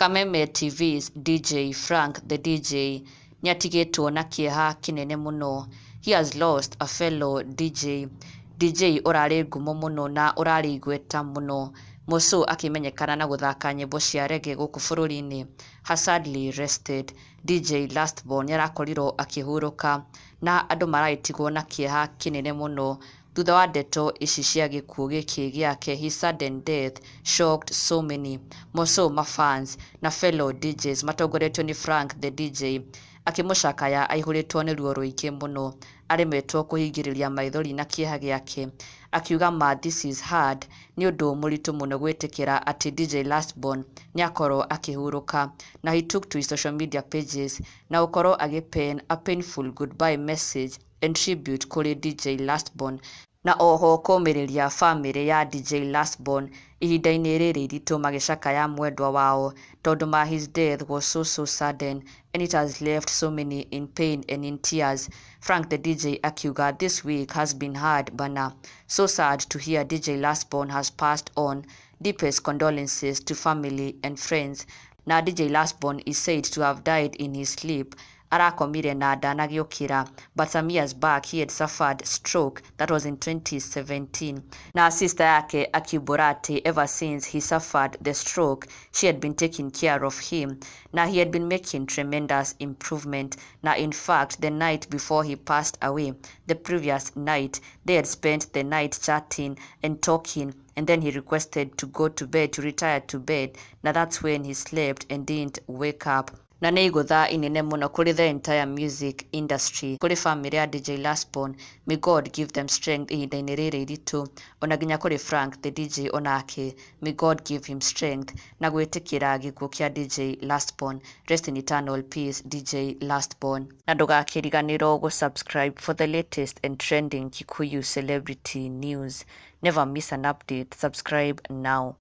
Kameme TV's DJ Frank the DJ nĩatigĩtwo na kĩeha kĩnene mũno. He has lost a fellow DJ. DJ ũrarĩ ngumo mũno na ũrarĩ igweta mũno. Mũcũ akĩmenyekana na gũthaka nyĩmbo cia reggae gũkũ bũrũri-inĩ, has sadly rested. DJ Lastborn nĩarakorirwo akĩhurũka na andũ maragĩtigwo na kĩeha kĩnene mũno thutha wa ndeto ici cia gĩkuũ gĩkĩ gĩake. His sudden death shocked so many. Moso mafans na fellow DJs matongoretio nĩ Frank the DJ akĩmũcakaya aihũrĩtwo nĩ ruo rũingĩ mũno, aremetwo kũhingĩrĩria maithori na kĩeha gĩake, akiuga ma this is hard, nĩ ũndũ mũritũ mũno gwĩtĩkĩra atĩ DJ Lastborn nĩakorwo akĩhurũka. Na he took to his social media pages na gũkorwo agĩpen a painful goodbye message and tribute kũrĩ DJ Lastborn, na oho kũmĩrĩria famĩlĩ ya DJ Lastborn ihinda-inĩ rĩrĩ iritũ magĩcakaya mwendwa wao, tondũ ma his death was so so sudden and it has left so many in pain and in tears. Frank the DJ akiuga, "This week has been hard bana. So sad to hear DJ Lastborn has passed on. Deepest condolences to family and friends." Na DJ Lastborn is said to have died in his sleep. Arakomire na ndanagĩũkĩra, but some years back he had suffered stroke. That was in 2017. Na sister yake akiumbũra atĩ ever since he suffered the stroke, she had been taking care of him, na he had been making tremendous improvement. Na in fact, the night before he passed away, the previous night, they had spent the night chatting and talking, and then he requested to go to bed, to retire to bed. Now that's when he slept and didn't wake up. Na nĩ igũtha inene mũno kũrĩ the entire music industry, kũrĩ family ya DJ Lastborn. May God give them strength ihinda-inĩ rĩrĩ iritũ, ona nginya kũrĩ Frank the DJ onake, may God give him strength na gwĩtĩkĩra gĩkuũ kĩa DJ Lastborn. Rest in eternal peace, DJ Lastborn. Na ndũgakĩriganĩrwo gũ-subscribe for the latest and trending Kikuyu celebrity news. Never miss an update. Subscribe now.